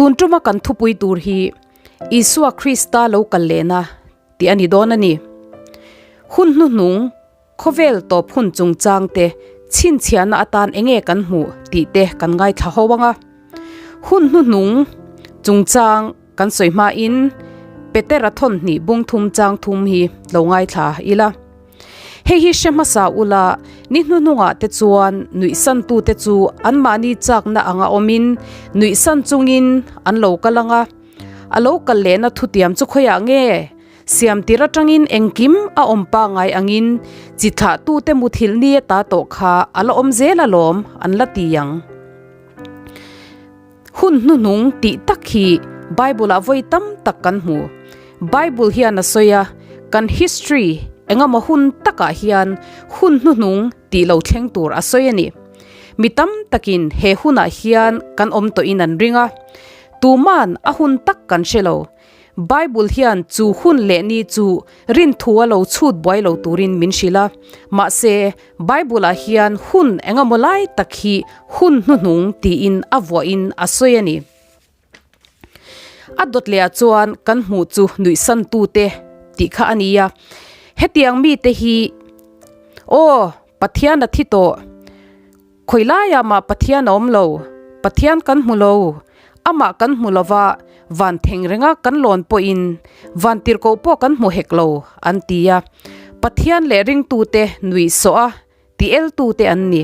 Tun tuma kan thupui tur hi Isua Krista lo kal lehna tih a ni dawn a ni. Hun hnuhnung khawvel tawp hun chungchang te chhinchhiahna atan enge kan hmuh tih te kan ngaithla ho ang a. Hun hnuhnung chungchang kan sawi hmain Petera thawn hnih bung thum chang thum hi lo ngaithla ila. Hei hi hre hmasa ula, ni hnuhnungah te chuan nuihsantute chu anmahni chakna anga awmin nuihsan chungin an lo kal ang a. A lo kal lehna thutiam chu khawiah nge? Siamtir atangin engkim a awm pangngai angin chi thlahtute muthilh ni ata tawh kha a la awm zel alawm an la ti ang. Hun hnuhnung tih tak hi Bible-ah vawi tam tak kan hmu. Bible hian a sawi a, kan history engemaw hun takah hian hun hnuhnung tih lo thleng tur a sawi a ni. Mi tam takin he hunah hian kan awm tawhin an ring a, tuman a hun tak kan hre lo. Bible hian chu hun leh ni chu rinthu a lo chhut buai lo turin min hrilh a, mahse Bible-ah hian hun engemaw lai tak hi hun hnuhnung tiin a vuahin a sawi a ni. A dawt lehah chuan kan hmuh chu nuihsantute tih kha a ni a, hetiang mite hi aw Pathian a thi tawh, khawi laiah mah Pathian a awm lo, Pathian kan hmu lo, amah kan hmu lova van theng renga kan lawn pawhin van tirhkoh pawh kan hmu hek lo an ti a, Pathian leh ringtute nuihsawh a Ti eltute an ni.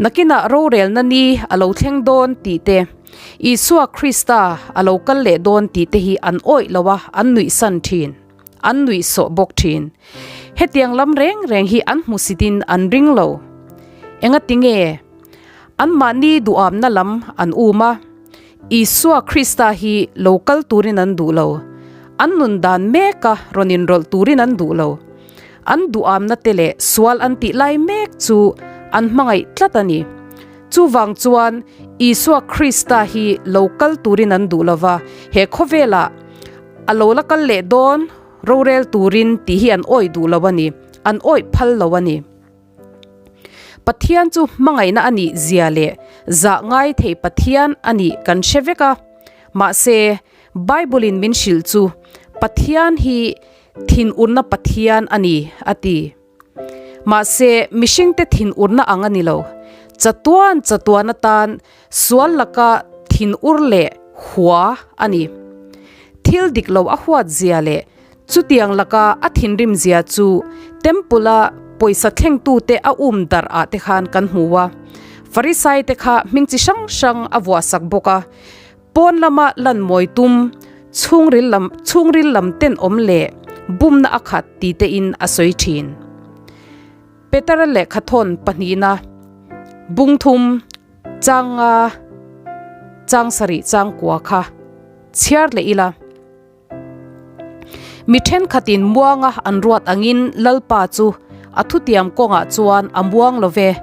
Nakinah rorelna ni a lo thleng dawn tih te, Isua Krista a lo kal leh dawn tih te hi an awih lo a, an nuihsan thin. An nuihsawh bawk thin. Hetiang lam reng reng hi an hmusitin an ring lo. Engatinge? Anmahni duhamna lam an um a, Isua Krista hi lo kal turin an duh lo. An nun dan meka rawn inrawlh turin an duh lo. An duhamna te leh sual an tih lai mek chu an hmangaih tlat a ni. Chuvang chuan Isua Krista hi lo kal turin an duh lova, he khawvelah a lo la kal leh dawn rorel turin tih hi an awih duh lo a ni, an awih phal lo a ni. Pathian chu hmangaihna a nih zia leh zah ngai thei Pathian a nih kan hre vek a. Mahse, Bible-in min hrilh chu Pathian hi thinurna Pathian a ni, a ti. Mahse, mihringte thinurna ang a ni lo. Chatuan chatuan atan sual laka thinur leh hua a ni. Thil dik lo a huat zia leh Chutiang laka a thinrim zia chu Temple-a pawisa thlengtute a um darh ah te khan kan hmu a. Farisai te kha hming chi hrang hrang a vuahsak bawk a. Pawn lama lan mawi tum, chhungril lam chhungril lam tenawm leh bumna a khat ti te in a sawi thin. Petera lehkhathawn pahnihna, Bungthum, Changa, Chang sarih changkua kha chhiar leh ila. Mi thenkhatin muanga an ruat angin Lalpa chu a thutiam kawngah chuan a muang lo ve.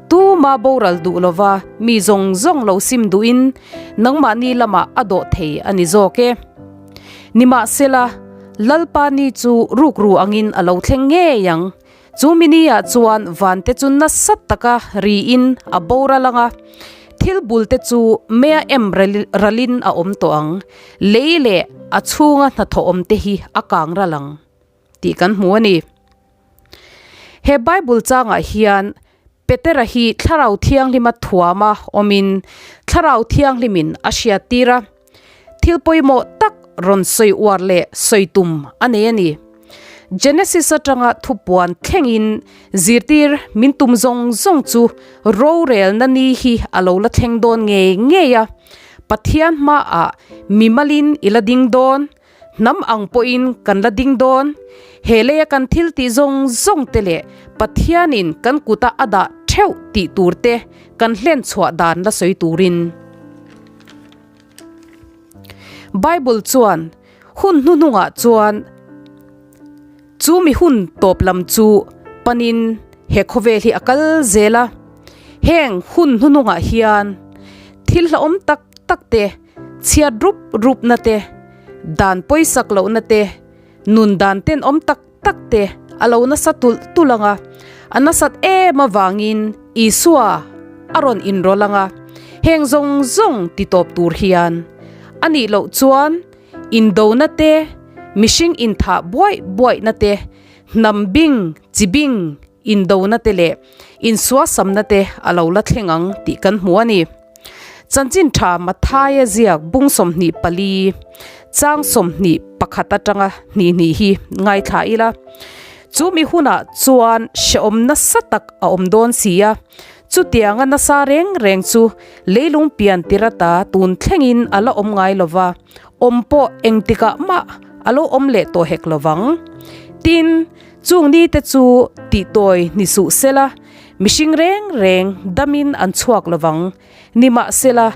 Tuma boral duh lova mi zawng zawng lo sim duhin nangmahni lamah a dawh thei a ni zawk e. Nimahsela, Lalpa ni chu rukru angin a lo thleng ngei ang. Chu mini-ah chuan vante chu nasa taka riin a boral ang a, thil bulte chu mea em ralin a awm tawh ang, lei leh a chhunga hnathawh awmte hi a kang ral ang tih kan hmu a ni. He Bible changah hian Petera hi Thlarau Thianghlima thuama awmin Thlarau Thianghlimin a hriattir a. Thil pawimawh tak rawn sawi uar leh sawi tum a nei a ni. Genesis atanga thupuan thlengin zirtir min tum zawng zawng chu rorelna ni hi a lo la thleng dawn ngei ngei a. Pathian hmaah mimalin i la ding dawn, hnam ang pawhin kan la ding dawn. He leia kan thil tih zawng zawng te leh Pathianin kan kuta a dah theuh tih tur te kan hlen chhuah dan la sawi turin. Bible chuan hun hnuhnungah chuan chu mi hun tawp lam chu panin he khawvel hi a kal zel a, heng hun hnuhnungah hian thil hlauhawm tak tak te, chhiat rup rup na te, dan pawisak lohna te, nun dan tenawm tak tak te a lo nasa tulh tulh ang a, a nasat em avangin Isua a rawn inrawlh ang a, heng zawng zawng ti tawp tur hian. A nih loh chuan indona te, mihring inthah buaih buaihna te, hnam bing, chi bing indona te leh insuasamna te a lo la thleng ang tih kan hmu a ni. Chanchin tha Mathaia ziak bung 24, chang 21 atanga hnih hnih hi ngaithla ila. Chu mi hunah chuan hrehawm nasa tak a awm dawn si a, chutianga nasa reng reng chu leilung pian tir ata tun thlengin a la awm ngai lo va, awm pawh engtikah mah a lo awm leh tawh hek lo vang. Tin, chung nite chu tihtawi ni suh sela, mihring reng reng damin an chhuak lo vang. Nimahsela,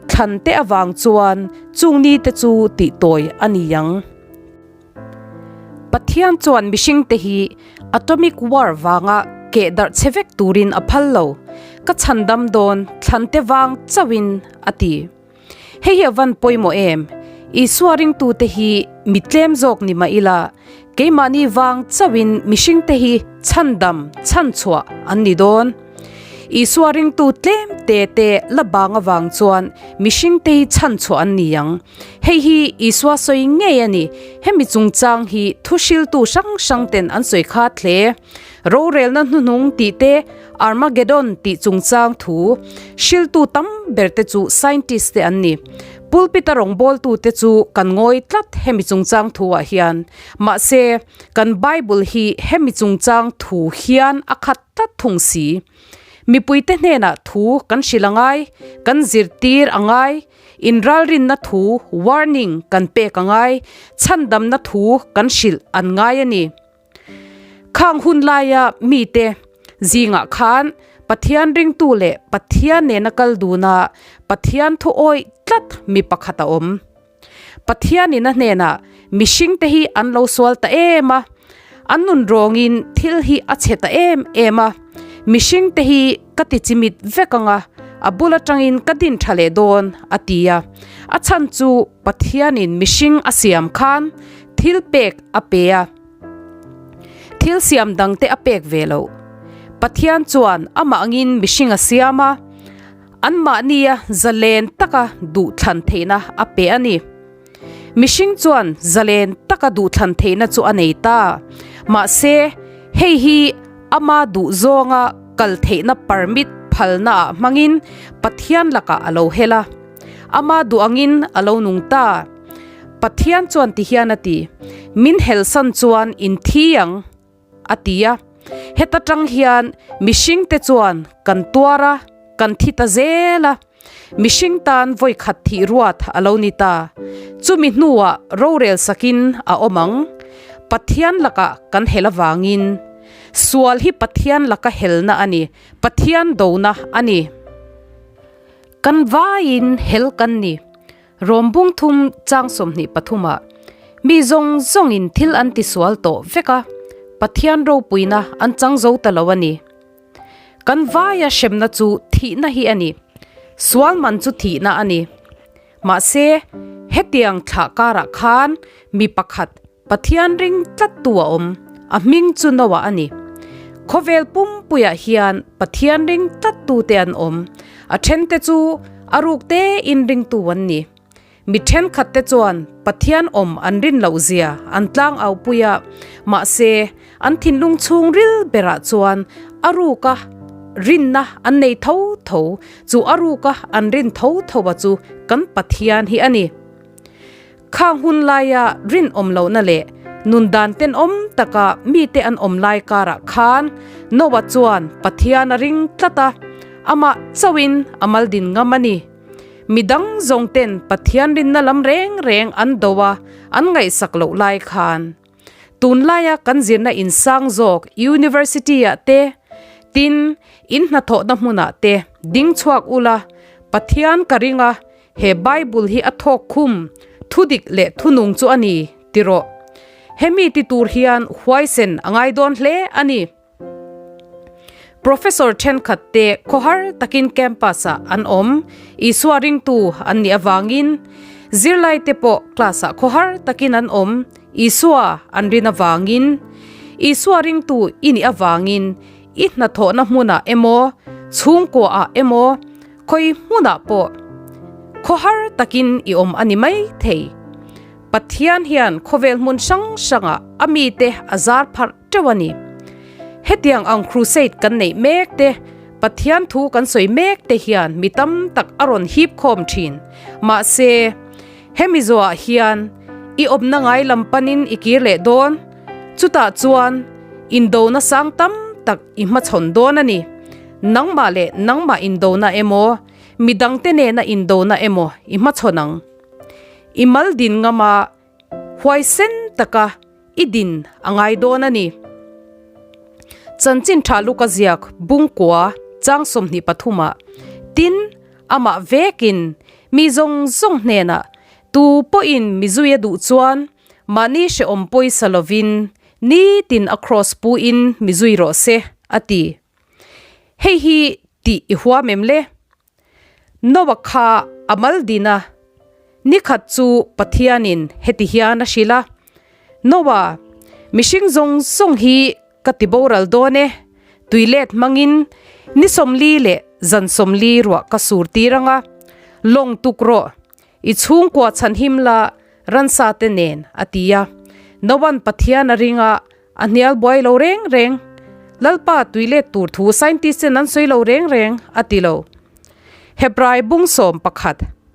thlan te avang chuan chung nite chu tihtawi a ni ang. Pathian chuan mihringte hi atomic war vanga keh darh che vek turin a phal lo, ka chhandam dawn thlante vang chauhin a ti. Hei hi a van pawimawh em? Isua ringtute hi mi tlem zawk ni mah ila, keimahni vang chauhin mihringte hi chhandam chhanchhuah an ni dawn. Isua ringtu tlem te te la bang avang chuan mihringte hi chhanchhuah an ni ang. Hei hi Isua sawi ngei a ni. Hemi chungchang hi thuhriltu hrang hrang ten an sawi khat hle. Rorelna hnuhnung tih te, Armageddon tih chungchang thu hriltu tam ber te chu scientist te an ni. Pulpit a rawngbawltu te chu kan ngawi tlat hemi chungchang thu ah hian. Mahse, kan Bible hi hemi chungchang thu hian a khat tlat thung si. Mipuite hnenah thu kan hrilh a ngai, kan zirtir a ngai, inralrinna thu, warning, kan pek a ngai, chhandamna thu kan hrilh an ngai a ni. Khang hun laia mite zingah khan Pathian ringtu leh Pathian nena kal duna Pathian thu awih tlat mi pakhat a awm. Pathianin a hnenah mihringte hi an lo sual ta em a, an nun rawngin thil hi a chhe ta em em a, mihringte hi ka ti chimit vek ang a, a bul atangin ka din tha leh dawn a ti a. A chhan chu Pathianin mihring a siam khan thil pek a pe a, thil siam dangte a pek ve loh. Pathian chuan amah angin mihring a siam a. Anmahnia zalen taka duhthlan theihna a pe a ni. Mihring chuan zalen taka duhthlan theihna chu a nei ta. Mahse, hei hi ama duh zawnga kal theihna permit phalnaah hmangin Pathian lakah a lo hel a. Ama duh angin a lo nung ta. Pathian chuan tihian a ti, Min helsan chuan in thi ang. A ti a, heta tang hian mihringte chuan kan tuar a, kan thi ta zel a, mihring tan vawi khat thih ruat a lo ni ta. Chumi hnuah rorel sakin a awm ang. Pathian lakah kan hel avangin. Sual hi Pathian laka helna a ni, Pathian dona a ni. Kan vaiin hel kan ni. Rawm bung thum chang 23 ah mi zawng zawngin thil an ti sual tawh vek a, Pathian ropuina an chang zo ta lo a ni. Kan vaia hremna chu thihna hi a ni. Sual man chu thihna a ni. Mahse, hetiang thlah karah khan mi pakhat Pathian ring tlattu a awm, a hming chu Noah a ni. Khawvel pumpuiah hian Pathian ring tlattute an awm, a thente chu a ruk tein ringtu an ni. Mi thenkhatte chuan Pathian awm an rin loh zia an tlang au pui a, mahse an thinlung chhungril berah chuan a ruka rinna an nei tho tho, chu a ruka an rin tho tho a chu kan Pathian hi a ni. Khang hun laia rinawm lohna leh nun dan tenawm taka mite an awm lai karah khan Noah chuan Pathian a ring tlat a, amah chauhin a mal din ngam a ni. Mi dang zawng ten Pathian rinna lam reng reng an do a, an ngaihsak loh lai khan. Tunlaia kan zirna insang zawk University-ah te, tin, in hnathawhna hmunah te ding chhuak ula, Pathian ka ring a, He Bible hi a thawk khum, thudik leh thunung chu a ni, ti rawh. Hemi ti tur hian huaisen a ngai dawn hle a ni. Professor thenkhat te khawhar takin campus ah an awm, Isua ringtu an nih avangin. Zirlai te pawh class ah khawhar takin an awm, Isua an rin avangin. Isua ringtu i nih avangin i hnathawhna hmunah emaw, chhungkua ah emaw, Khawi hmunah pawh. Khawhar takin i awm a ni mai thei. Pathian hian khawvel hmun hrang hrangah a mite a zar pharh teuh a ni. Hetiang ang crusade kan neih mek te, Pathian thu kan sawi mek te hian mi tam tak a rawn hip khawm thin. Mahse, hemi zawhah hian i awmna ngai lam panin i kir leh dawn. Chutah chuan indona sang tam tak i hmachhawn dawn a ni. Nangmah leh nangmah indona emaw, midangte nena indona emaw i hmachhawn ang. I mal din ngama huaisen taka i din a ngai dawn a ni. Chanchin tha luka ziak Bungkua chang 23 ah tin amah vekin mi zawng zawng hnenah tu pawhin mizui a duh chuan mahni hrehawm pawisa lovin nitin a kraws puin mizui rawh se a ti. Hei hi tih i huam em le? Noah kha a mal din a, nikhat chu Pathianin heti hian a hrilh a, Noah, mihring zawng zawng hi ka ti boral dawn e, tui let hmangin ni 40 leh zan 40 ruah ka sur tir ang a, lawng tuk rawh, i chhungkua chhanhim la ransa te nen, a ti a. Noah'n Pathian a ring a, A hnial buai lo reng reng. Lalpa tui let tur thu scientist ten an sawi lo reng reng, a ti lo. Hebrai bung 11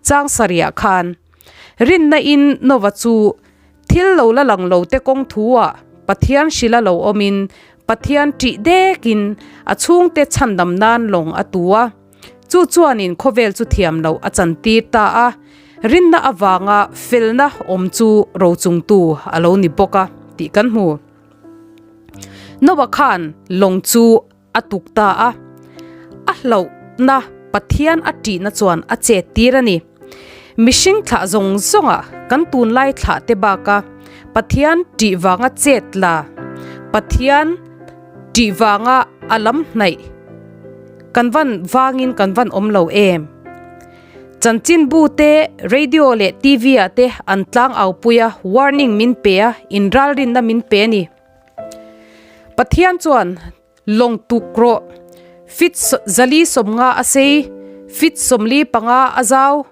chang sarih khan rinna in Nova chu thil lo la lang lo te kawng thu ah Pathian hrila lo awm in Pathian ṭih dek in a chhungte chhandam nan lawng a tu a. Chu chuan in khawvel chu thiam loh a chan tir ta a, rinna avanga felna awm chu rochungtu a lo ni bawk a tih kan hmu. Noah khan lawng chu a tuk ta a, a hlauhna Pathian a ṭihna chuan a chet tir a ni. Mihring thlah zawng zawnga kan tunlai thlah te baka Pathian ṭih vanga chet la, Pathian ṭih vanga a lam hnaih Kan van vangin kan van awm lo em? Chanchinbu te, radio leh TV ah te an tlang au pui a, warning min pe a, inralrinna min pe a ni. Pathian chuan lawng tuk rawh, fit 450 a sei, fit 45 a zau,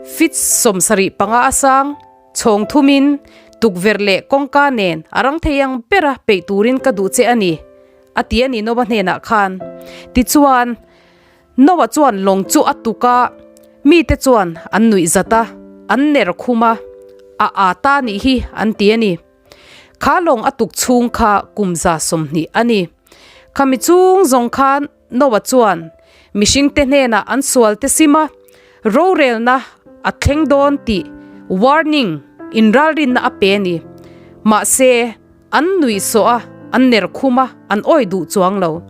fit 75 a sang, chhawng thumin tukverh leh kawngka nen a rang thei ang bera peih turin ka duh che a ni. A ti a ni Noah hnenah khan. Tichuan, Noah chuan lawng chu a tuk a, mite chuan an nuih zat a, an ner khum a, a aa ta nih hi an ti a ni. Kha lawng a tuk chhung kha kum 120 a ni. Khami chung zawng khan Noah chuan mihringte hnenah an sual te sim a, rorelna a thleng dawn tih warning, inralrinna a pe a ni. Mahse, An nuih sawh a, an ner khum a, an awi duh chuang lo.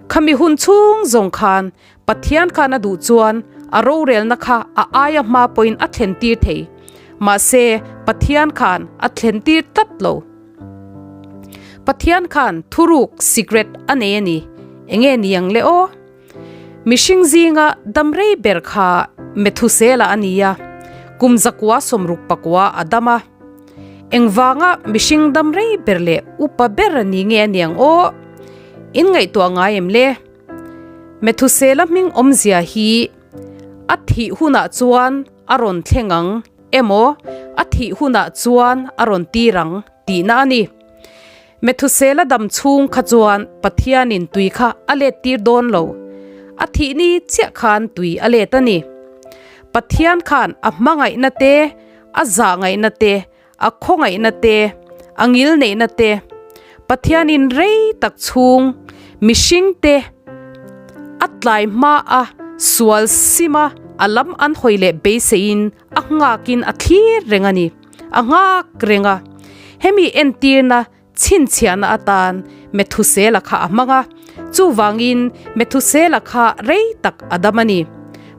Khami hun chhung zawng khan Pathian khan a duh chuan a rorelna kha a aia hma pawhin a thlen tir thei. Mahse, Pathian khan a thlen tir tlat lo. Pathian khan thuruk, secret, a nei a ni. Enge ni ang le aw? Mihring zinga dam rei ber kha Methusela a ni a, kum 169 a dam a. Engvanga mihring dam rei ber leh upa ber a ni nge a niang aw? In ngaihtuah ngai em le? Methusela hming awmzia hi a thih hunah chuan a rawn thleng ang emaw a thih hunah chuan a rawn tir ang tihna a ni. Methusela dam chhung kha chuan Pathianin tui kha a let tir dawn lo. A thih ni chiah khan tui a let a ni. Pathian khan a hmangaihna te, a zahngaihna te, a khawngaihna te, a ngilneihna te, Pathianin rei tak chhung mihringte a tlai hma a sual sim a, a lam an hawi leh beiseiin a nghakin a thlir reng a ni. A nghak reng a. Hemi entirna chhinchhiahna atan Methusela kha a hmang a, chuvangin Methusela kha rei tak a dam a ni.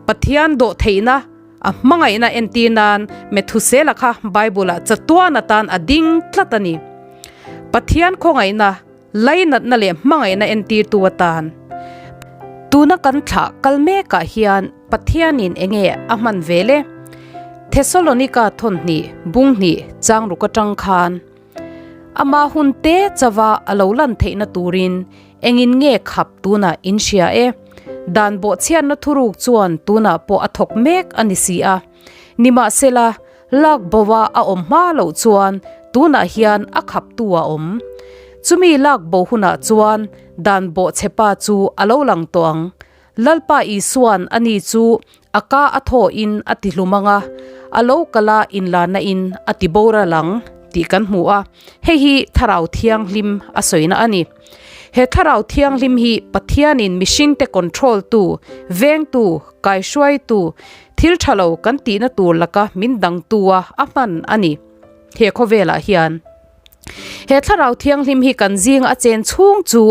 Pathian dawhtheihna a hmangaihna entir nan Methusela kha Bible-ah chatuan atan a ding tlat a ni. Pathian khawngaihna, lainatna leh hmangaihna entirtu atan. Tuna kan thlah kal mekah hian Pathianin enge a hman ve le? Thesalonika thawn hnih, bung hnih, chang ruk atang khan Ama hun te chava a lo lan theihna turin engin nge khap tunah in hria e. Dan bawhchhiatna thuruk chuan tunah pawh a thawk mek a ni si a. Nimahsela, lak boa a awm hma loh chuan tunah hian a khaptu a awm. Chumi lak bo hunah chuan dan bawhchhepa chu a lo lang tawh ang. Lalpa Isua'n ani chu a ka a thawhin a ti hlum ang a, a lo kal a inlarna in a ti boral ang tih kan hmu a, hei hi Thlarau Thianghlim a sawina a ni. He Thlarau Thianghlim hi Pathianin mihringte control tu, vengtu, kaihruaitu, thil tha lo kan tihna tur laka min dangtu a a hman a ni. He khawvelah hian. He Thlarau Thianghlim hi kan zing a chen chhung chu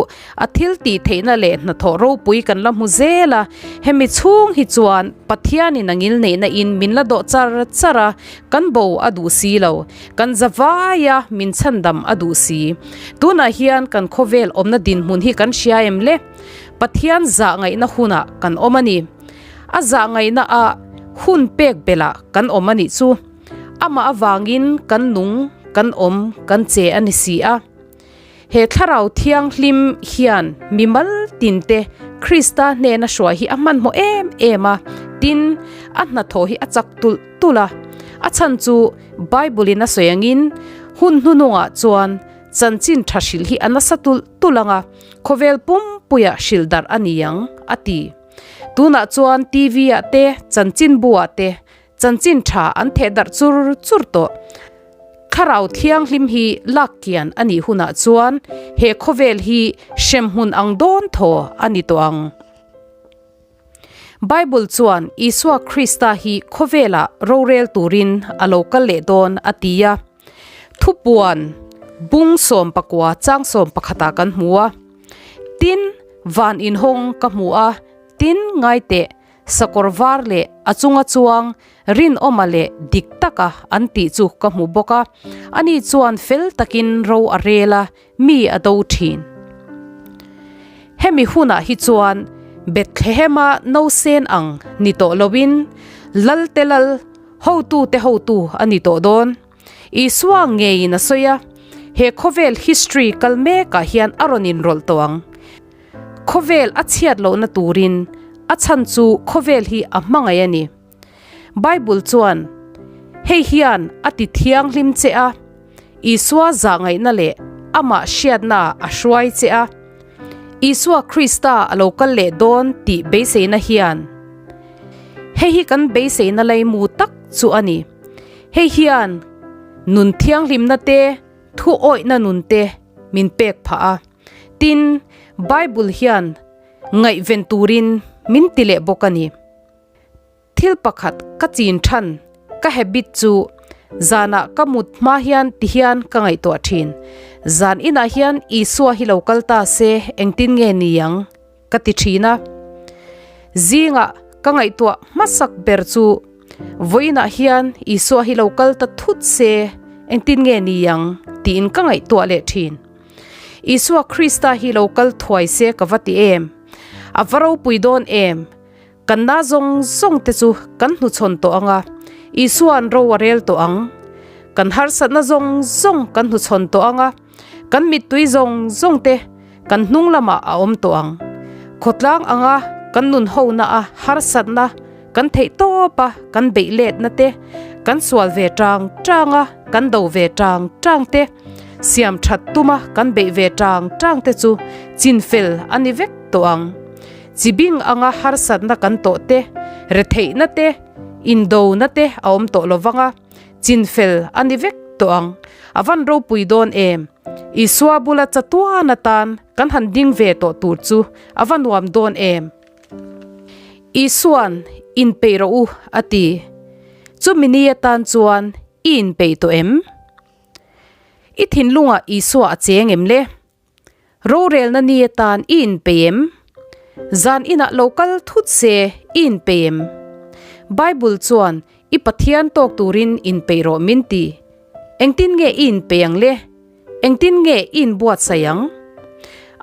a thil tih theihna leh hnathawh ropui kan la hmu zel a, hemi chhung hi chuan Pathianin a ngil neihna in min la dawh char char a, kan bo a duh si lo, kan za vai a min chhandam a duh si. Tunah hian kan khawvel awmna dinhmun hi kan hria em le? Pathian zah ngaihna hunah kan awm a ni. A zah ngaihna ah hun pek belh ah kan awm a nih chu. Amah avangin kan nung, kan awm, kan che a ni si a. He Thlarau Thianghlim hian mimal tinte Krista hnena hruai hi a hmanhmawh em em a, tin, a hnathawh hi a chak tulh tulh a. A chhan chu Bible-in a sawi angin hun hnunungah chuan chanchin tha hrilh hi a nasa tulh tulh ang a, khawvel pumpuiah hrilh darh a ni ang, a ti. Tunah chuan TV-ah te, chanchinbu-ah te Chanchin tha an theh darh chur chur tawh. Thlarau Thianghlim hi lak kian a nih hunah chuan he khawvel hi hremhmun ang dawn thaw a ni tawh ang. Bible chuan Isua Krista hi khawvelah rorel turin a lo kal leh dawn a ti a. Thupuan bung 19 chang 11 ah kan hmu a. Tin, van inhawng ka hmu a, tin ngai teh. Sakawr var leh a chunga chuang rinawma leh dik taka an tih chu ka hmu bawk a, ani chuan fel takin ro a rel a, mi a do thin. Hemi hunah hi chuan Bethlehema nausen ang ni tawh loin Lalte Lal, hotute hotu a ni tawh dawn. Isua ngeiin a sawi a, he khawvel history kal mekah hian a rawn inrawlh tawh ang. Khawvel a chhiat lohna turin a chhan chu khawvel hi a hmangaih a ni. Bible chuan, Hei hian a ti thianghlim che a, Isua zahngaihna leh amah hriatna a hruai che a, Isua Krista a lo kal leh dawn tih beiseina hian. Hei hi kan beiseina laimu tak chu a ni. Hei hian nun thianghlimna te, thu awihna nun te min pek phah a. Tin, Bible hian ngaihven turin min ti leh bawk a ni. Thil pakhat ka chin than, ka habit chu zanah ka mut hma hian ti hian ka ngaihtuah thin. Zan inah hian Isua hi lo kal ta se engtin nge ni ang ka ti thin a. Zingah ka ngaihtuah hmasak ber chu vawiinah hian Isua hi lo kal ta thut se engtin nge ni ang tiin ka ngaihtuah leh thin. Isua Krista hi lo kal thuai se ka va ti em? A va ropui dawn em? Kan na zawng zawng te chu kan hnuchhawn tawh ang a, Isua'n ro a rel tawh ang. Kan harsatna zawng zawng kan hnuchhawn tawh ang a, kan mittui zawng zawng te kan hnung lamah a awm tawh ang. Khawtlang anga kan nun hona a harsatna kan theih tawp a kan beih letna te, kan sual ve tang tang a kan do ve tang tang te, Siam that tuma kan beih ve tang tang te chu chinfel a ni vek tawh ang. Chibing anga harsatna kan tawh te, retheihna te, indona te a awm tawh lo vang a, chinfel a ni vek tawh ang. A van ropui dawn em? Isua bula chatuan atan kan han ding ve tawh tur chu a va nuam dawn em? Isua'n inpeih rawh u a ti. Chumi ni atan chuan i inpeih tawh em? I thinlungah Isua a cheng em le? Rorelna ni atan i inpei em? Zan inah lo kal thut se i inpei em? Bible chuan i Pathian tawk turin inpeih rawh min ti. Engtin nge i inpei ang le? Engtin nge i inbuatsaih ang?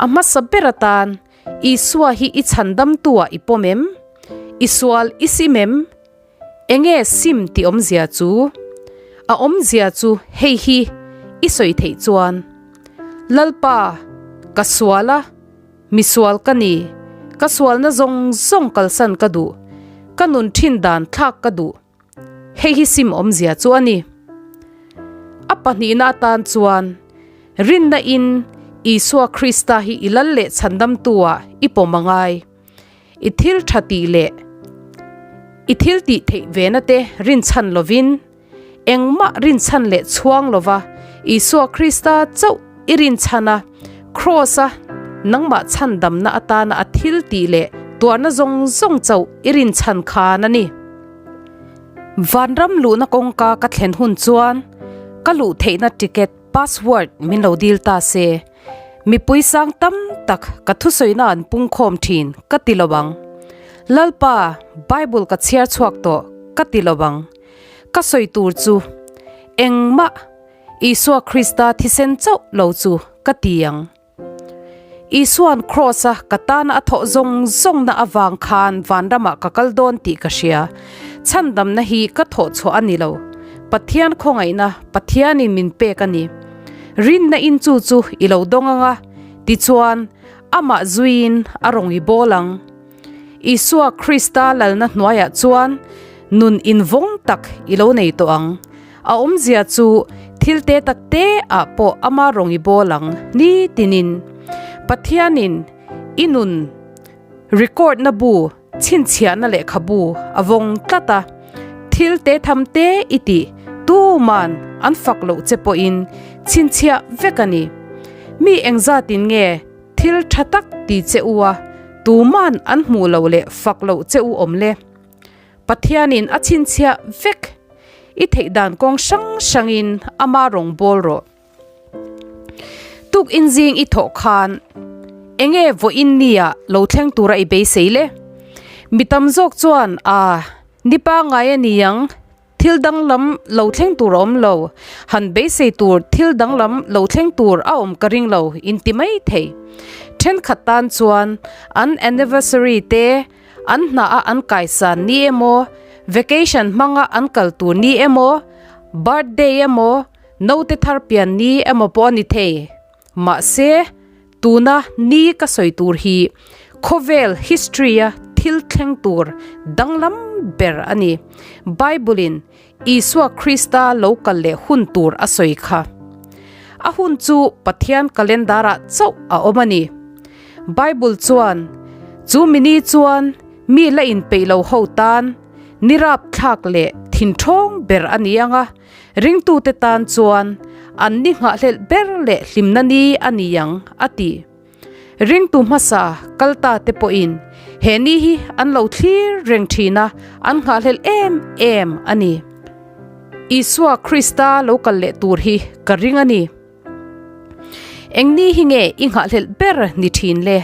A hmasa ber atan Isua hi i chhandamtu-ah i pawm em? I sual i sim em? Enge sim tih awmzia chu? A awmzia chu hei hi i sawi theih chuan, Lalpa, ka sual a, misual ka ni, ka sualna zawng zawng kalsan ka duh, ka nun thin dan thlak ka duh. Hei hi sim awmzia chu a ni. A pahnihna atan chuan rinna in Isua Krista hi i lal leh chhandamtu ah i pawm a ngai. I thil tha tih leh i thil tih theih vena te rinchhan lovin, engmah rinchhan leh chhuang lova Isua Krista chauh i rinchhan a, Kraws-a nangmah chhandamna atana a thil tih leh tuarna zawng zawng chauh i rinchhan khan a ni. Vanram luhna kawngka ka thlen hun chuan ka luh theihna ticket password min lo dil ta se. Mipui sang tam tak ka thusawina an pungkhawm thin ka ti lo ang. Lalpa, Bible ka chhiar chhuak tawh ka ti lo ang. Ka sawi tur chu engmah Isua Krista thisen chauh lo chu ka ti ang. Isua'n Kraws-a ka tana a thawh zawng zawngna avang khan vanramah ka kal dawn tih ka hria. Chhandamna hi ka thawh chhuah a ni lo. Pathian khawngaihna Pathianin min pek a ni. Rinna in chu chu i lo dawng ang a, tichuan, amah zuiin a rawn i bawl ang. Isua Krista lalna hnuaiah chuan nun invawng tak i lo nei tawh ang. A awmzia chu thil te tak te ah pawh ama rawn i bawl ang nitinin. Pathianin i nun record na bu Chhinchhiahna lehkhabu a vawng tlat a, thil te tham te i tih tuman an fak loh che pawhin chhinchhiah vek a ni. Mi engzatin nge thil tha tak ti che u a, tuman an hmuh loh leh fak loh che u awm le? Pathianin a chhinchhiah vek i theih dan kawng hrang hrangin ama rawngbâwl rawh. Tuk inzing i thawh khan enge vawiin nia lo thleng tura i beisei le? Mi tam zawk chuan a ni pangngai a ni ang, thil danglam lo thleng tur a awm lo, han beisei tur thil danglam lo thleng tur a awm ka ring lo inti mai thei. Thenkhat tan chuan an anniversary te an hna a an kaisan ni emaw, vacation hmanga an kal tur ni emaw, birthday emaw, Naute thar pian ni emaw pawh a ni thei. Mahse, tuna ni ka sawi tur hi khawvel history-a thil thleng tur danglam ber a ni. Bible-in Isua Krista lo kal leh hun tur a sawi kha. A hun chu Pathian calendar-ah chauh a awm a ni. Bible chuan, Chu mi ni chuan mi la inpeih lo ho tan ni rapthlak leh thinthawng ber a ni ang a, Ringtute tan chuan an ni nghahhlelh ber leh hlimna ni a ni ang, a ti. Ringtu hmasa kalta te pawhin he ni hi an lo thlir reng thin a, an nghahhlelh em em a ni. Isua Krista lo kal leh tur hi ka ring a ni. Eng ni hi nge i nghahhlelh ber ni thin le?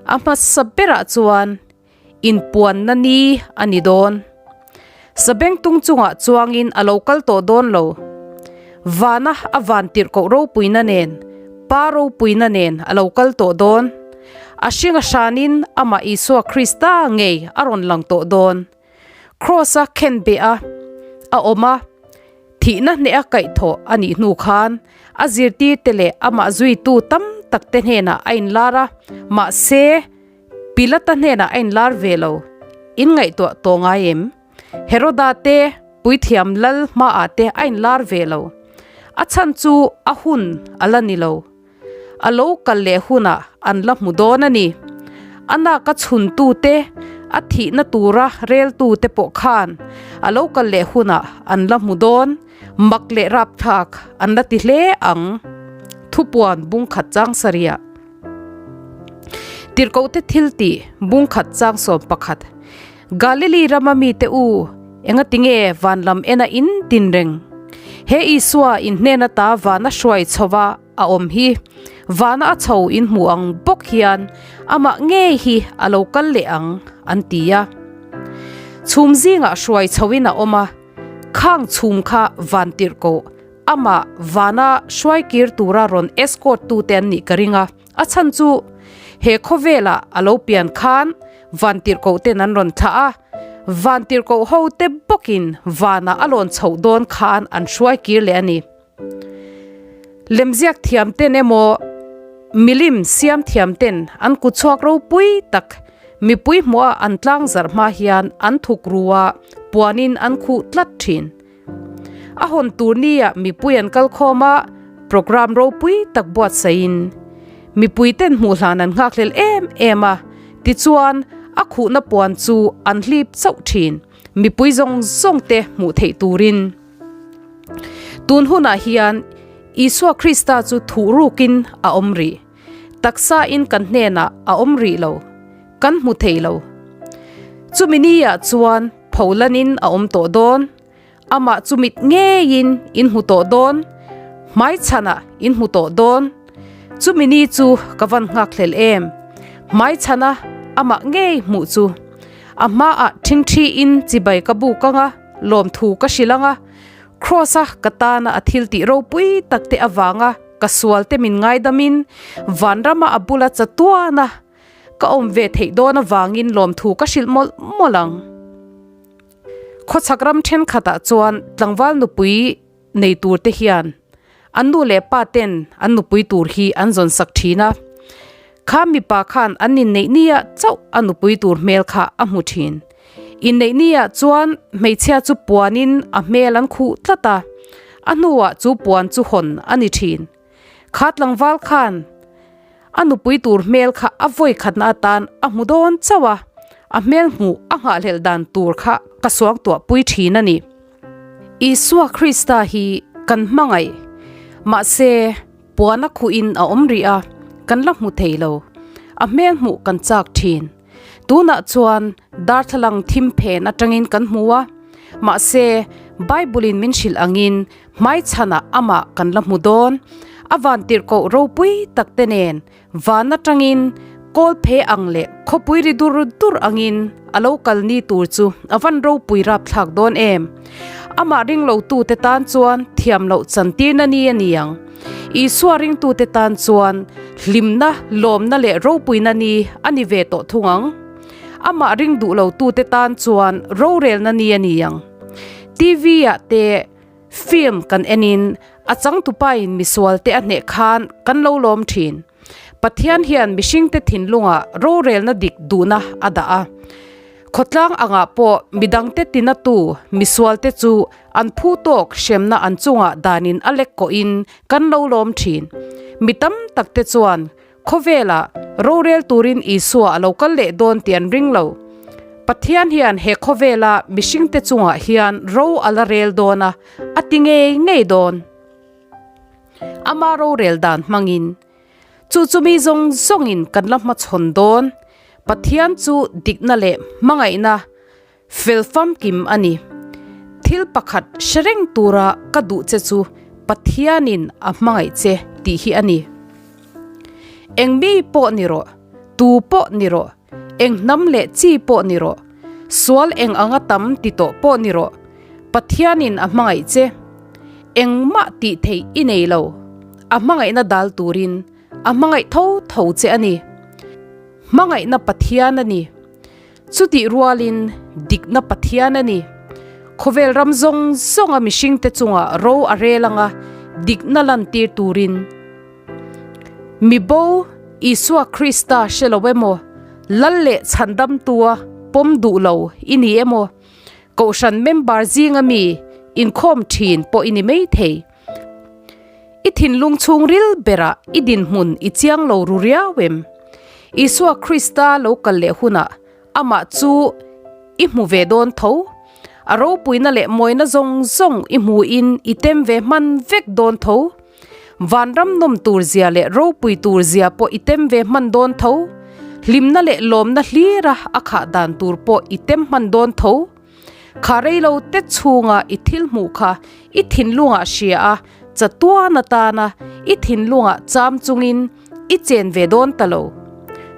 A hmasa berah chuan Inpuanna ni a ni dawn. Sabengtung chungah chuangin a lo kal tawh dawn lo. Vana a van tirhkoh ropuina nen, Pa ropuina nen a lo kal tawh dawn. A hringa hranin amah Isua Krista ngei a rawn lang tawh dawn. Kraws-a khenbeh a, a awm a, thihna hneha kaihthawh a nih hnu khan a zirtirte leh amah zuitu tam takte hnenah a inlar a, mahse, Pilata hnenah a inlar ve lo. In ngaihtuah tawh ngai em? Heroda te, puithiam lal hmaah te a inlar ve lo. A chhan chu a hun a la ni lo. A lo kal leh hunah an la hmu dawn a ni. A nak a chhuntu te, a thihna tura reltu te pawh khan a lo kal leh hunah an la hmu dawn. Mak leh rapthlak an la ti hle ang. Thupuan bungkhat chang sarih ah. Tirhkohte thil tih bungkhat changsawm pakhat Galili rama mite u, engati nge van lam ena in tin reng? He Isua in hnen ata vana hruai chhova a awm hi, vana a chho in hmu ang bawk hian amah ngei hi a lo kal leh ang, an ti a. Chhum zingah hruai chhoin a awm a, khang chhum kha van tirhkoh Amah vana hruaikir tura rawn escort tute an nih ka ring a, a chhan chu he khawvelah a lo pian khan vantirhkoh ten an rawn thlah a, vantirhkoh ho te bawkin vanah a lawn chhoh dawn khan an hruaikir leh a ni. Lemziak thiam ten emaw milim siam thiam ten an kutchhuak ropui tak mipui hmuha an tlangzarh hma hian an thuk ru a. puanin an khuh tlat thin. A hawn tur nia mipui an kal khawm a, programme ropui tak buatsaihin mipui ten hmuh hlan an nghakhlel em em a, tichuan a khuhna puan chu an hlip chauh thin, mipui zawng zawng te hmuh theih turin. Tun hunah hian Isua Krista chu thuh rukin a awm rih. Taksa in kan hnenah a awm rih lo, kan hmu thei lo. Chumi niah chuan Pholanin a awm tawh dawn, amah chu mit ngeiin in hmu tawh dawn, hmaichhanah in hmu tawh dawn. Chumi ni chu ka van nghakhlel em, hmaichhana amah ngei hmuh chu. A hmaah ṭhingṭhi in chibai ka buk anga lawmthu ka hrilh anga, Kraws-a ka tana a thil tih ropui tak te avanga ka sual te min ngaidamin vanrama a bula chatuana ka awm ve theih dawn avangin lawmthu ka hrilh mawlh mawlh ang. Khawchhak ram thenkhatah chuan tlangval nupui nei tur te hian an nu leh pa ten an nupui tur hi an zawn sak thin a. Kha mipa khan an inneih nia chauh a nupui tur hmel kha a hmu thin. Inneih nia chuan hmeichhia chu puanin a hmel an khuh tlat a, a hnuah chu puan chu hawn a ni thin. Kha tlangval khan a nupui tur hmel kha a vawi khatna atan a hmu dawn chauh a, a hmel hmuh a nghahhlelh dan tur kha ka suangtuah pui thin a ni. Isua Krista hi kan hmangaih, mahse, Puan a khuh in a awm rih a, kan la hmu thei lo. A hmel hmuh kan chak thin. Tunah chuan darthlalang thim phen atangin kan hmu a, mahse Bible in min hrilh angin hmaichhanah amah kan la hmu dawn. A vantirhkoh ropui tak te nen van atangin kawl phe ang leh khawpui ri dur dur angin a lo kal ni tur chu a van ropui rapthlak dawn em. Amah ringlo tute tan chuan thiam loh chantirna ni a ni ang. Isua ringtute tan chuan hlimna, lawmna leh ropuina ni a ni ve tawh thung ang. Amah ring duh lo tute tan chuan rorelna ni a ni ang. TV ah te film kan enin a changtupain misualte a hneh khan kan lo lawm thin. Pathian hian mihringte thinlungah rorelna dik duhna a dah a. Khawtlang angah pawh midangte tinatu misualte chu an phu tawk hremna an chungah danin a lek kawhin kan lo lawm thin. Mi tam takte chuan khawvelah rorel turin Isua a lo kal leh dawn tih an ring lo. Pathian hian he khawvela mihringte chungah hian ro a la rel dawn a, a ti ngei ngei dawn. Ama rorel dan hmangin Chu chu mi zawng zawngin kan la hmachhawn dawn. Pathian chu dikna leh hmangaihna fel famkim a ni. Thil pakhat hre reng tura ka duh che chu Pathianin a hmangaih che tih hi a ni. Eng mi pawh ni rawh, tu pawh ni rawh, eng hnam leh chi pawh ni rawh, sual eng anga tam ti tawh pawh ni rawh, Pathianin a hmangaih che. Engmah tih theih i nei lo. A hmangaihna dal turin a hmangaih tho tho che a ni. Hmangaihna Pathian a ni. Chutih rualin dikna Pathian a ni. Khawvel ram zawng zawnga mihringte chungah ro a rel anga dikna lantir turin. Mibo Isua Krista hre lo emaw, Lal leh Chhandamtua pawm duh lo i ni emaw, Kohhran member zinga mi inkhawm thin pawh i ni mai thei. I thinlung chhungril berah i dinhmun i chiang lo ru riau em? Isua Krista lo kal leh hunah amah chu i hmu ve dawn tho. A ropuina leh mawina zawng zawng i hmuin i tem ve hman vek dawn tho. Vanram nawm tur zia leh ropui tur zia pawh i tem ve hman dawn tho. Hlimna leh lawmna hlira a khah dan tur pawh i tem hman dawn tho. Kha reilo te chhunga i thil hmuh kha i thinlungah hria a, chatuan atana i thinlungah cham chungin i chen ve dawn ta lo.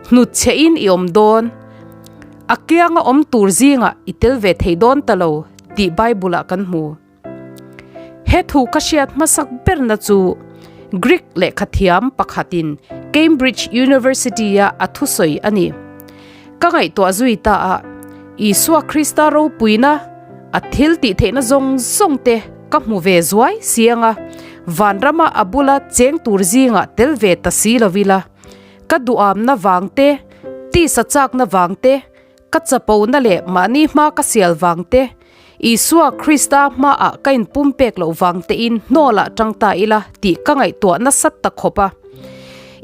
Hnutchhehin i awm dawn. A kianga awm tur zingah i tel ve thei dawn ta lo tih Bible-ah kan hmu. He thu ka hriat hmasak berna chu Greek lehkhathiam pakhatin Cambridge University-a a thusawi a ni. Ka ngaihtuah zui ta a, Isua Krista ropuina, a thil tih theihna zawng zawng te ka hmu ve zuai si anga vanrama a bula cheng tur zingah tel ve ta si lo ila, ka duhamna vang te, tisa chakna vang te, Ka chapona leh mahni hma ka sial vang te. Isua Krista hmaah ka inpumpek loh vang tein hnawlah tang ta ila tih ka ngaihtuah nasat ta khawp a.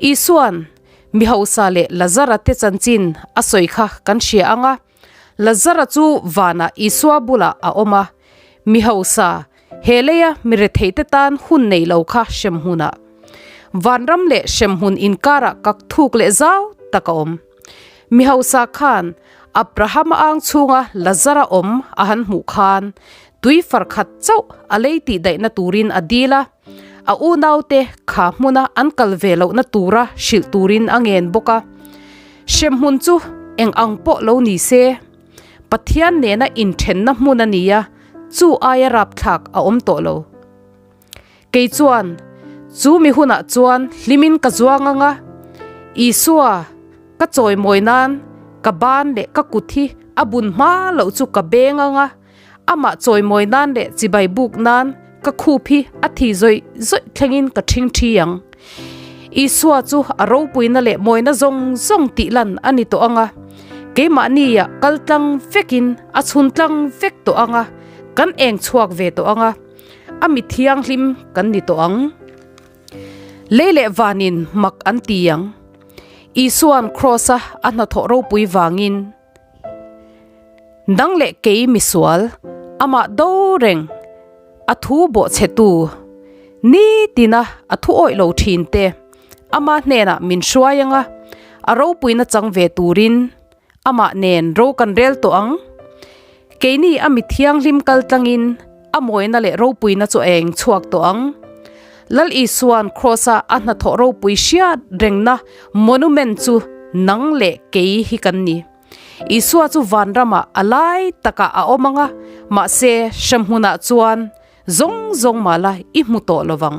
Isua'n mi hausa leh Lazara te chanchin a sawi kha kan hria ang a. Lazara chu vanah Isua bulah a awm a, mi hausa, he leia mi retheite tan hun nei lo kha hremhmunah. Vanram leh hremhmun inkarah kak thuk leh zau tak a awm. Mi hausa khan Abrahama ang chhunga Lazara awm a han hmuh khan tui far khat chauh a lei tih daihna turin a dil a, a unaute kha hmuna an kal ve lohna tura hrilh turin a ngen bawk a. Hremhmun chu eng ang pawh lo ni se, Pathian nena inthenna hmun a ni a, chu aia rapthlak a awm tawh lo. Kei chuan, Chu mi hunah chuan hlimin ka zuang ang a, Isua ka chawimawi nan ka ban leh ka kut hi a bun hma loh chu ka beng ang a, amah chawimawi nan leh chibai buk nan ka khup hi a thi zawih zawih thlengin ka ṭhingṭhi ang. Isua chu a ropuina leh mawina zawng zawng tih lan a ni tawh ang a, keimahnia kal tlang vekin a chhun tlang vek tawh ang a, kan eng chhuak ve tawh ang a. A mi thianghlim kan ni tawh ang. Lei leh vanin mak an ti ang. Isua'n Kraws-a a hnathawh ropui vangin, Nang leh kei misual, amah do reng, a thu bawhchhetu, nitina a thu awih lo thin te, ama hnenah min hruai ang a, a ropuina chang ve turin Amah nen ro kan rel tawh ang. Keini a mi thianghlim kal tlangin a mawina leh ropuina chu a eng chhuak tawh ang. Lal Isua'n Kraws-a a hnathawh ropui hriat rengna monument chu nang leh kei hi kan ni. Isua chu vanramah a lai takah a awm ang a, mahse hremhmunah chuan zawng zawng mah la i hmu tawh lo vang.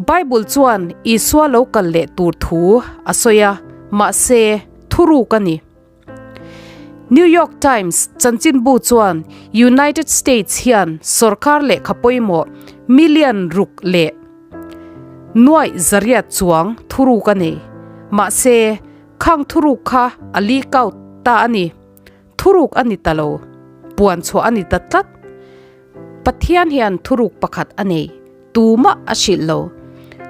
Bible chuan Isua lo kal leh tur thu a sawi a, mahse, thuruk a ni. New York Times chanchinbu chuan United States hian sorkar lehkha pawimawh million ruk leh nuaih zariat chuang thuruk a nei. Mahse, khang thuruk kha a leak out ta a ni. Thuruk a ni ta lo, puan chhuah a ni ta tlat. Pathian hian thuruk pakhat a nei, tumah a hrilh lo.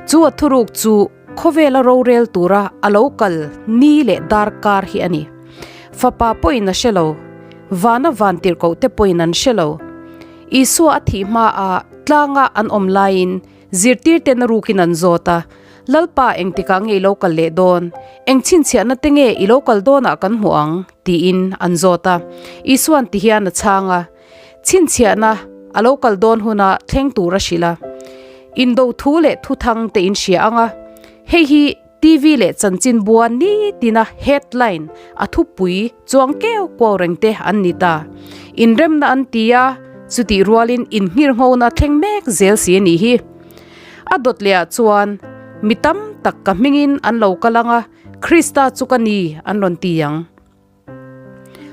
Chu a thuruk chu khawvela rorel tura a lo kal ni leh darkar hi a ni. Fapa pawhin a hre lo, vana vantirhkoh te pawhin an hre lo. Isua a thih hmaah tlanga an awm laiin Zirtirten a rukin an zawt a, Lalpa engtikah nge i lo kal leh dawn? Eng chhinchhiahna te nge i lo kal dawnah kan hmuh ang? tiin an zawt a. Isua'n ti hian a chhang a, Chhinchhiahna a lo kal dawn huna thleng tur a hrilh a. Indo thu leh thuthang te in hria ang a, hei hi TV leh chanchinbua nitina headline a thupui chuang keu kuau reng te an ni ta. Inremna an ti a, chutih rualin inhngirnghona thleng mek zel si a nih hi. A dawt lehah chuan mi tam tak ka hmingin an lo kal ang a, Krista chu ka ni an rawn ti ang.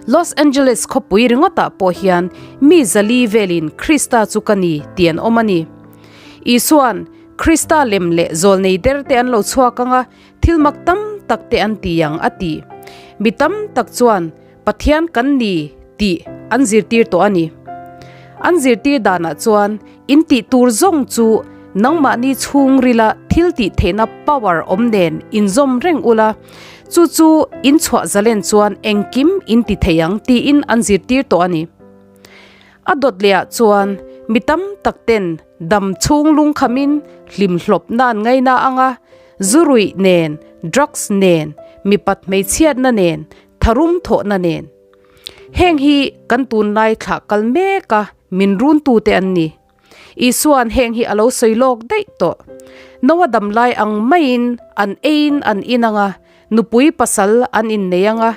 Los Angeles khawpui ringawtah pawh hian mi zali velin Krista chu ka ni tih an awm a ni. Isua'n Krista lem leh zawlnei der te an lo chhuak ang a, thil mak tam tak te an ti ang a ti. Mi tam tak chuan Pathian kan ni tih an zirtir tawh a ni. An zirtir danah chuan in tih tur zawng chu nangmahni chhungrila thil tih theihna power awm nen inzawm reng ula, Chu chu in chhuah zalen chuan engkim in ti thei ang tiin an zirtir tawh a ni. A dawt lehah chuan mi tam tak ten dam chhung lungkhamin hlim hlawpna an ngaina ang a, zu ruih nen, drugs nen, mipat hmeichhiatna nen, tharum thawhna nen. Heng hi kan tunlai thlah kal mek a min runtute an ni. Isua'n heng hi a lo sawi lawk daih tawh. Noa dam lai ang maiin an eiin an in ang a, nupui pasal an innei ang a,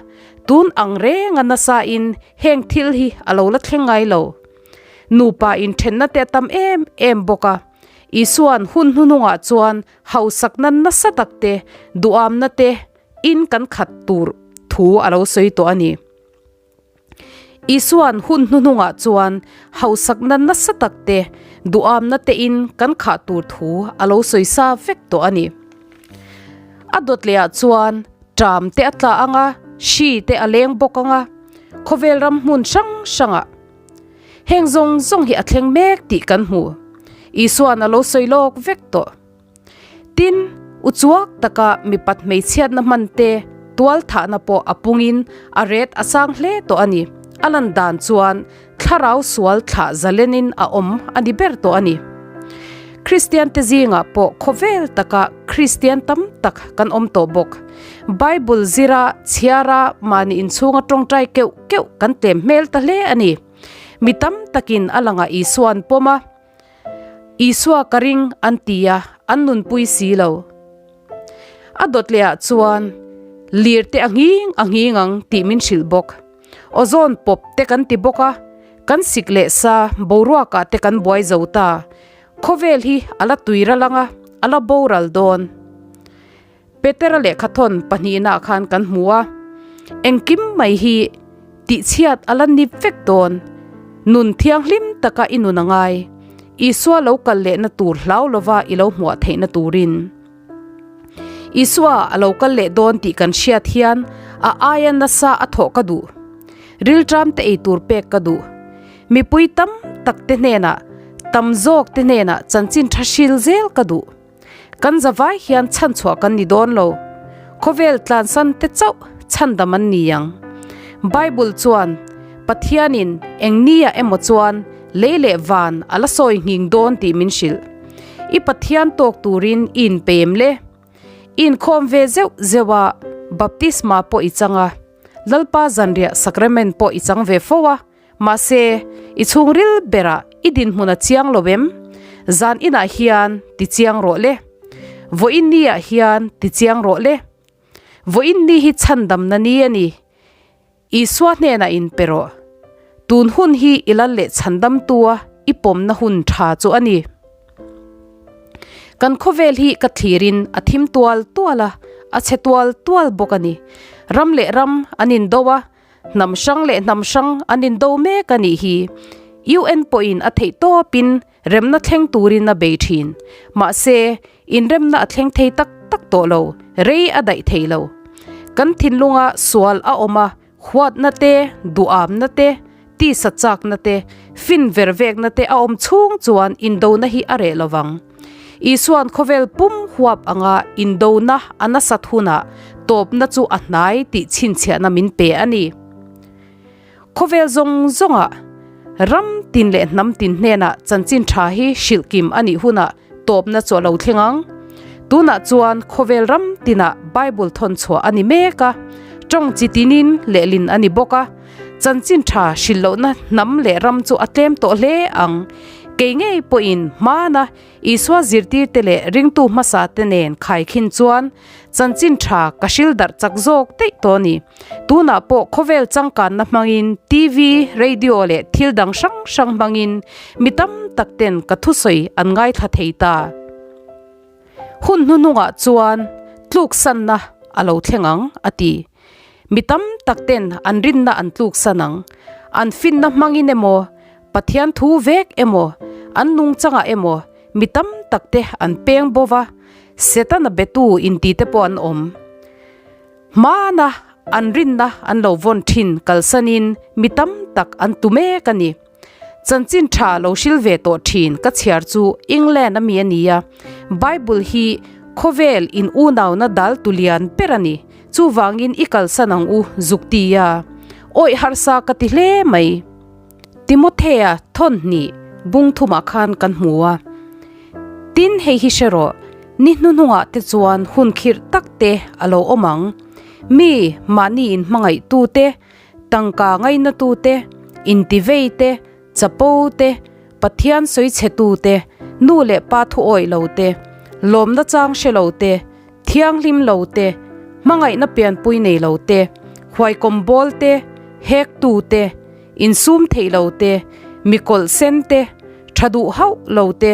tun ang renga nasain heng thil hi a lo la thleng ngai lo. Nupa inthenna te a tam em em bawk a. Isua'n hun hnunungah chuan hausakna nasa tak te, duhamna te in kan khat tur thu a lo sawi tawh a ni. Isua'n hun hnuhnungah chuan hausakna nasa tak te, duhamna tein kan khah tur thu a lo sawi sa vek tawh a ni. A dawt lehah chuan ṭam te a tla ang a, hri te a leng bawk ang a, khawvel ram hmun hrang hrangah. Heng zawng zawng hi a thleng mek tih kan hmu. Isua'n a lo sawi lawk vek tawh. Tin, uchuak taka mipat hmeichhiatna hman te, tual thahna pawh a pungin a ret a sang hle tawh a ni. A lan dan chuan thlarau sual thlah zalenin a awm a ni ber tawh a ni. Kristian te zingah pawh khawvel taka Kristian tam tak kan awm tawh bawk. Bible zira, chhiara, mahni inchhunga tawngtai keuh keuh kan tlem hmel ta hle a ni. Mi tam takin a langah Isua an pawm a. Isua ka ring an ti a, an nunpui si lo. A dawt leh ah chuan lir te a nghing a nghing ang tih min hrilh bawk. Ozone pawp te kan ti bawk a, kan sik leh sa boruak ah te kan buai zo ta. Khawvel hi a la tui ral ang a, a la boral dawn. Petera lehkhathawn pahnihna ah khan kan hmu a, engkim mai hi tihchhiat a la ni vek dawn. Nun thianghlim taka i nun a ngai, Isua lo kal lehna tur hlau lova i lo hmuah theihna turin. Isua a lo kal leh dawn tih kan hriat hian a aia nasa a thawh ka duh. Rilṭam te ei tur pek ka duh. Mipui tam tak te hnenah, tam zawk te hnenah chanchin tha hril zel ka duh. Kan zavai hian chhanchhuah kan ni dawn lo. Khawvel tlansan te chauh chhandam an ni ang. Bible chuan Pathianin eng nia emaw chuan lei leh van a la sawi nghing dawn tih min hrilh. I Pathian tawk turin i inpem le. I inkhawm ve zeuh zeuh a, baptisma pawh i chang a, Lalpa zanriah sacrament pawh i chang ve fo a. Mahse, i chhungril berah i dinhmun a chiang lo em? Zan inah hian ti chiang rawh le. Vawiin niah hian ti chiang rawh le. Vawiin ni hi chhandamna ni a ni. Isua hnenah in pe rawh. Tun hun hi i lal leh chhandamtua i pawmna hun tha chu a ni. Kan khawvel hi ka thlirin a thim tual tual a, a chhe tual tual bawk a ni. Ram leh ram an indo a, Hnam hrang leh hnam hrang an indo mek a nih hi. UN pawhin a theih tawpin remna thleng turin a bei thin. Mahse, inremna a thleng thei tak tak tawh lo, rei a daih thei lo. Kan thinlunga sual a awm a, huatna te, duhamna te, tisa chakna te, fin vervekna te a awm chhung chuan indona hi a reh lovang. Isua'n khawvel pum huap anga indona a nasat hunah tawpna chu a hnai tih chhinchhiahna min pe a ni. Khawvel zawng zawngah ram tin leh hnam tin hnenah chanchin tha hi hrilh kim a nih hunah tawpna chu a lo thleng ang. Tunah chuan khawvel ram tinah Bible thawn chhuah a ni mek a, tawng chi tinin lehlin a ni bawk a. Chanchin tha hrilh lohna hnam leh ram chu a tlem tawh hle ang. Kei ngei pawhin hmana Isua zirtirte leh ringtu hmasa te nen khaikhin chuan chanchin tha ka hril darh chak zawk daih tawh a ni. Tunah pawh khawvel changkanna hmangin TV, radio leh thil dang hrang hrang hmangin mi tam tak ten ka thusawi an ngaithla thei ta. Hun hnuhnungah chuan tluksanna a lo thleng ang, a ti. Mi tam tak ten an rinna an tluksan ang. An finna hmangin emaw, Pathian thu vek emaw, an nungchangah emaw mi tam tak te an peng bo va, Setana betu inti te pawh an awm. Hmana an rinna an lo vawn thin kalsanin mi tam tak an tu mek a ni. Chanchin tha lo hril ve tawh thin ka chhiar chu England a mi a ni a, Bible hi khawvel in unauna dal tu lian ber a ni, chuvangin i kalsan ang u zuk ti a, awih harsa ka ti hle mai. Timothea thawn hnih bung thumah khan kan hmu a, tin hei hi hre rawh, ni hnuhnungah te chuan hun khirh tak te a lo awm ang, mi mahni in hmangaihtu te, Tangka ngainatute, intivei te, chapo te, Pathian sawichhetu te, nu leh pa thu awih lo te, lawmna chang hre lo te, thianghlim lo te, hmangaihna pianpui nei lo te, huaikawm bawl te, hektu te, insum theih lo te, mi kawlh sen te, tha duh hauh lo te,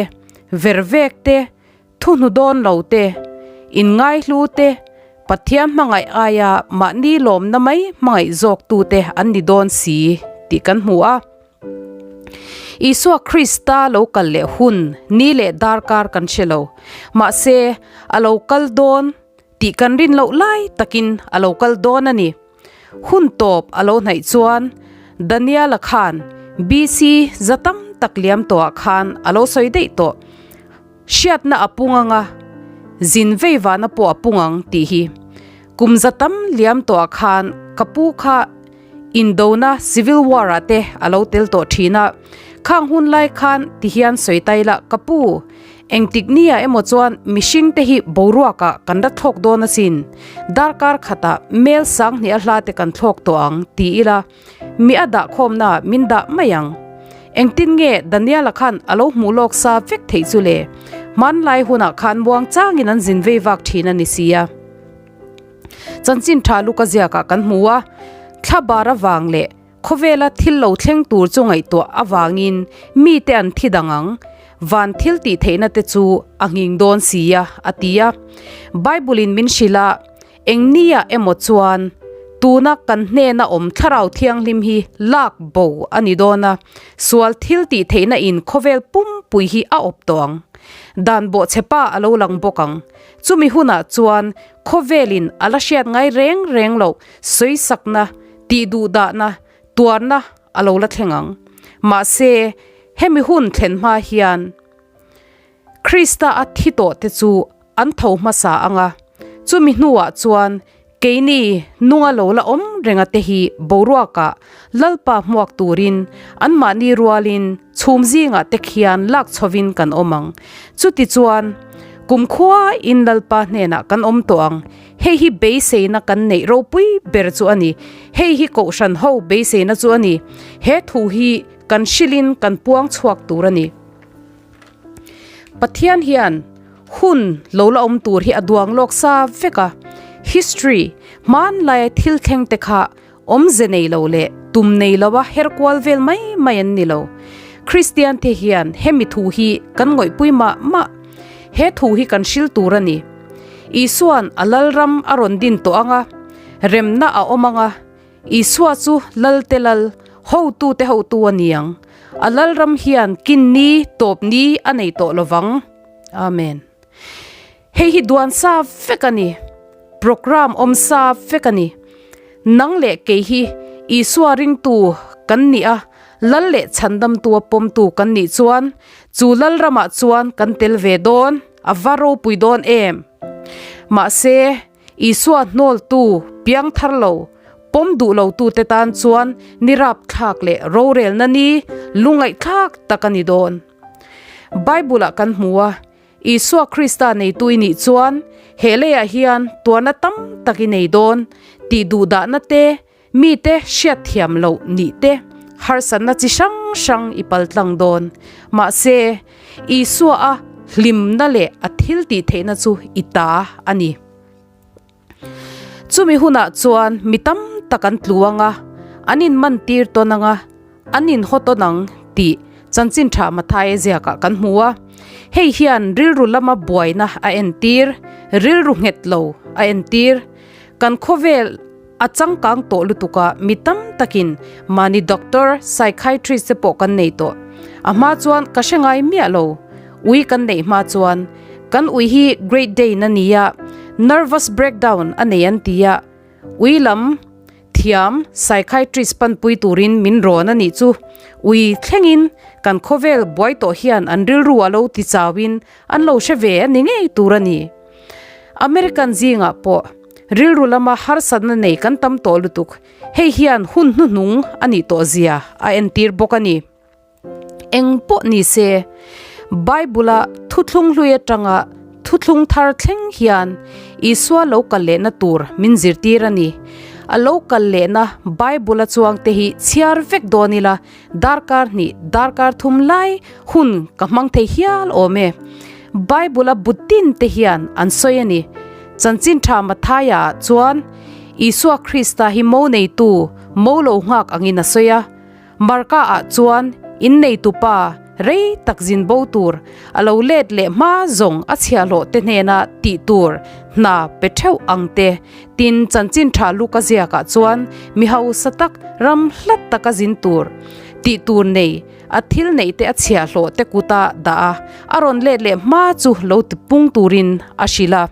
vervek te, Thuhnu dawn lo te, inngaihlu te, Pathian hmangaih aia mahni lawmna mai hmangaih zawktute an ni dawn si tih kan hmu a. Isua Krista lo kal leh hun ni leh darkar kan hre lo. Mahse, a lo kal dawn tih kan rin loh lai takin a lo kal dawn a ni. Hun tawp a lo hnaih chuan Daniela khan BC za tam tak liam tawhah khan a lo sawi daih tawh. Hriatna a pung ang a, zin vei vahna pawh a pung ang tih hi. Kum za tam liam tawhah khan ka pu kha Indona, Civil War, ah te a lo tel tawh thin a, khang hun lai khan ti hian sawi tai la ka pu, engtik nia emaw chuan mihring te hi boruak ah kan la thlawk dawn asin, darkar khatah mel sang hnih a hla te kan thlawk tawh ang ti ila mi a dah khawmna ah min dah mai ang. Engtin nge Daniela khan a lo hmuh lawk sa vek theih chu le? Hmanlai hunah khan muang changin an zin vei vak thin a ni sia. Chanchin tha luka ziakah kan hmu a, thla bar avang leh khawvela thil lo thleng tur chu ngaihtuah avangin mite an thi dang ang, van thil tih theihna te chu a nghing dawn si a, a ti a. Bible in min hrilh a, eng nia emaw chuan tuna kan hnena awm thlarau thianghlim hi lak bo a ni dawn a, sual thil tih theihna in khawvel pumpui hi a awp tawh ang. Dan bawhchhepa a lo lang bawk ang. Chumi hunah chuan khawvelin a la hriat ngai reng reng loh sawisakna, tihduhdahna, tuarna a lo la thleng ang. Mahse, hemi hun thlen hma hian Krista a thi tawh te chu an tho hmasa ang a, chumi hnuah chuan keini nunga lo la awm renga te hi boruakah Lalpa hmuak turin anmahni rualin chhum zingah te khian lak chhovin kan awm ang. Chutichuan, kumkhua in Lalpa hnenah kan awm tawh ang. Hei hi beiseina kan neih ropui ber chu a ni. Hei hi Kohhran ho beiseina chu a ni. He thu hi kan hrilhin kan puang chhuak tur a ni. Pathian hian hun lo la awm tur hi a duang lawk sa vek a. History, hmanlaia thil thleng te kha Awmze nei lo leh tum nei loa her kual vel mai mai an ni lo. Kristian te hian hemi thu hi kan ngawihpui mah mah. He thu hi kan hril tur a ni. Isua'n a Lalram a rawn din tawh ang a, remna a awm ang a, Isua chu Lalte Lal, Hotute Hotu a ni ang. A Lalram hian kin ni, tawp ni a nei tawh lo vang. Amen. Hei hi duan sa vek a ni. Programme awm sa vek a ni. Nang leh kei hi Isua ringtu kan nih a, Lal leh Chhandamtua pawmtu kan nih chuan chu Lal ramah chuan kan tel ve dawn, a va ropui dawn em? Mahse, Isua hnawltu, piang thar lo, pawm duh lotute tan chuan ni rapthlak leh rorelna ni lungaihthlak tak a ni dawn. Bible-ah kan hmu a, Isua Krista neitu i nih chuan he leiah hian tuarna tam tak i nei dawn tih duhdahna te, mite hriatthiam loh nih te, harsatna chi hrang hrang i paltlang dawn. Mahse, Isua a hlimna leh a thiltihtheihna chu i ta a ni. Chumi hunah chuan mi tam tak an tlu ang a, an inmantir tawn ang a, an inhaw tawn ang tih chanchin tha Mathaia ziakah kan hmu a. Hei hian rilru lama buaina a entir, rilru nghet lo a entir. Kan khawvel a changkang tawh lutuk a, mi tam takin mahni doctor, psychiatrist te pawh kan nei tawh. A hma chuan ka hre ngai miah lo. Ui kan neih hma chuan kan ui hi Great Dane a ni a, nervous breakdown a nei an ti a, ui lam thiam psychiatrist panpui turin min rawn a nih chu. Ui thlengin kan khawvel buai tawh hian an rilru a lo ti chauin an lo hre ve a ni ngei tur a ni. American zingah pawh rilru lama harsatna nei kan tam tawh lutuk, hei hian hun hnuhnung a nih tawh zia a entir bawk a ni. Eng pawh ni se, Bible-a thuthlung hlui atanga thuthlung thar thleng hian Isua lo kal lehna tur min zirtir a ni. A lo kal lehna Bible-a chuangte hi chhiar vek dawn ila, darkar hnih, darkar thum lai hun ka hmang thei hial awm e. Bible-a bu tin te hian an sawi a ni. Chanchin tha Mathaia-ah chuan Isua Krista hi mo neitu, mo lo nghak angin a sawi a. Marka ah chuan inneitu pa rei tak zin bo tur a lo let leh hma zawng a chhiahhlawh te hnena tih tur hna pe theuh ang te tin chanchin tha Luka ziakah chuan mi hausa tak ram hlat taka zin tur tih tur nei a thil neih te a chhiahhlawh te kuta dah a a rawn let leh hma chu lo ti pung turin a hrilh a.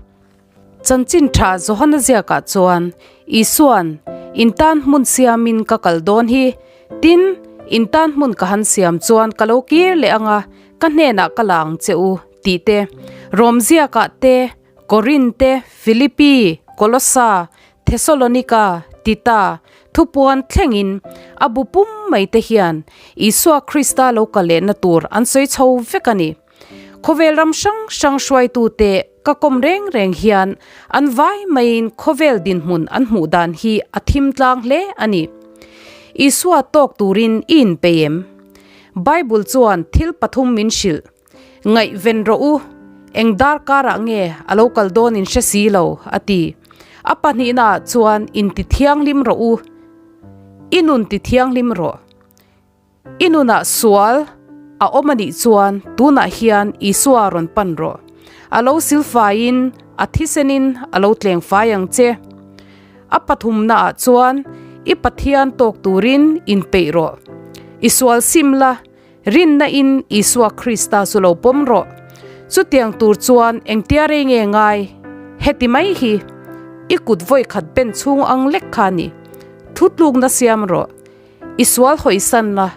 Chanchin tha Johana ziakah chuan, Isua'n, In tan hmun siamin ka kal dawn hi. Tin, In tan hmun ka han siam chuan ka lo kir leh ang a, ka hnenah ka la ang che u, tih te, Rom ziakah te, Korin te, Filipi, Kolosa, Thesalonika, Tita, thupuan thlengin a bu pum mai te hian Isua Krista lo kal lehna tur an sawi chho vek a ni. Khawvel ram hrang hrang hruaitute ka kawm reng reng hian an vai maiin khawvel dinhmun an hmuh dan hi a thim tlang hle a ni. Isua tawk turin i inpei em? Bible chuan thil pathum min hrilh. Ngaihven rawh u, eng darkarah nge a lo kal dawn in hre si lo, a ti. A pahnihnaah chuan inti thianghlim rawh u, i nun ti thianghlim rawh. I nunah sual a awm a nih chuan tunah hian Isua rawn pan rawh. A lo silfaiin a thisenin a lo tleng fai ang che. A pathumnaah chuan i Pathian tawk turin inpeih rawh. I sual sim la, rinna in Isua Krista chu lo pawm rawh. Chutiang tur chuan engtia rei nge ngai? Heti mai hi i kut vawikhat ben chhung ang lek kha a ni. Thutlukna siam rawh. I sual hawisan la,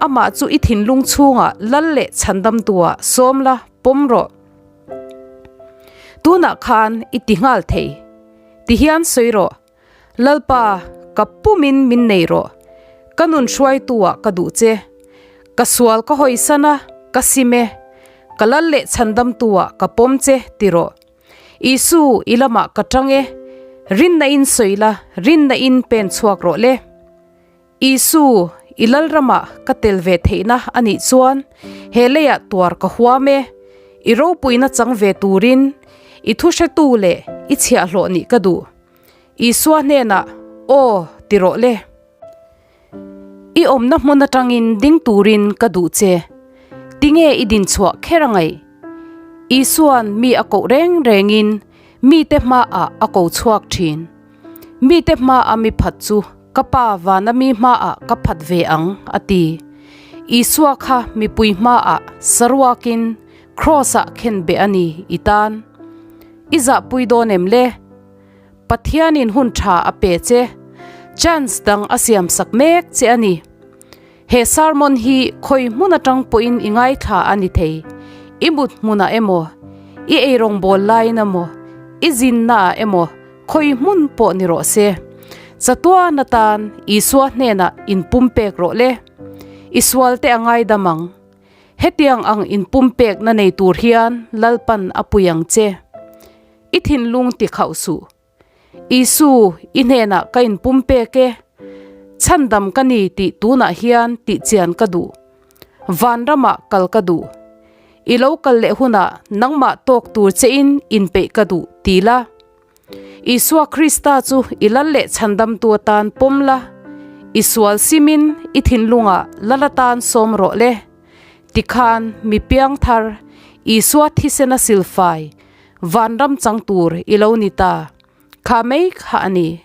amah chu i thinlung chhungah lal leh chhandamtuah sawm la, pawm rawh. Tunah khan i ti nghal thei. Ti hian sawi rawh, Lalpa, ka pumin min nei rawh. Ka nun hruaituah ka duh che. Ka sual ka hawisan a, ka sim e. Ka lal leh chhandamtuah ka pawm che, ti rawh. Isu, i lamah ka tang e. Rinna in sawi la, rinna in pen chhuak rawh le. Isu, i lalramah ka tel ve theihna a nih chuan he leiah tuar ka huam e. I ropuina chang ve turin i thuhretu leh i chhiahhlawh nih ka duh. Isua hnenah, Aw, ti rawh le. I awmna hmun atangin ding turin ka duh che. Tinge i dinchhuah kher a ngaih? Isua'n mi a koh reng rengin mite hmaah a ko chhuak thin. Mite hmaa mi phat chu ka Pa vana mi hmaah ka phat ve ang, a ti. Isua kha mipui hmaah saruakin Kraws-ah khen beh a ni i tan. I zahpui dawn em le? Pathianin hun tha a pe che, chance dang a siam sak mek che a ni. He sermon hi khawi hmun atang pawhin i ngaithla a ni thei. I mut hmunah emaw, i eirawngbawl laiin emaw, i zinnaah emaw khawi hmun pawh ni rawh se. Chatuan atan Isua hnenah inpumpek rawh le. I sualte a ngaidam ang. Hetiang ang inpumpekna nei tur hian Lalpan a pui ang che. I thinlung ti khauh suh. Isu, i hnenah ka inpumpek e. Chhandam ka ni tih tunah hian tihchian ka duh. Vanramah kal ka duh. I lo kal leh hunah nangmah tawk tur chein inpeih ka duh ti la. Isua Krista chu i lal leh chhandamtu atan pawm la, i sual simin i thinlungah lal atan sawm rawh le. Tikhan mi piangthar, Isua thisena silfai, Vanram chang tur i lo ni ta. Kha mai kha a ni.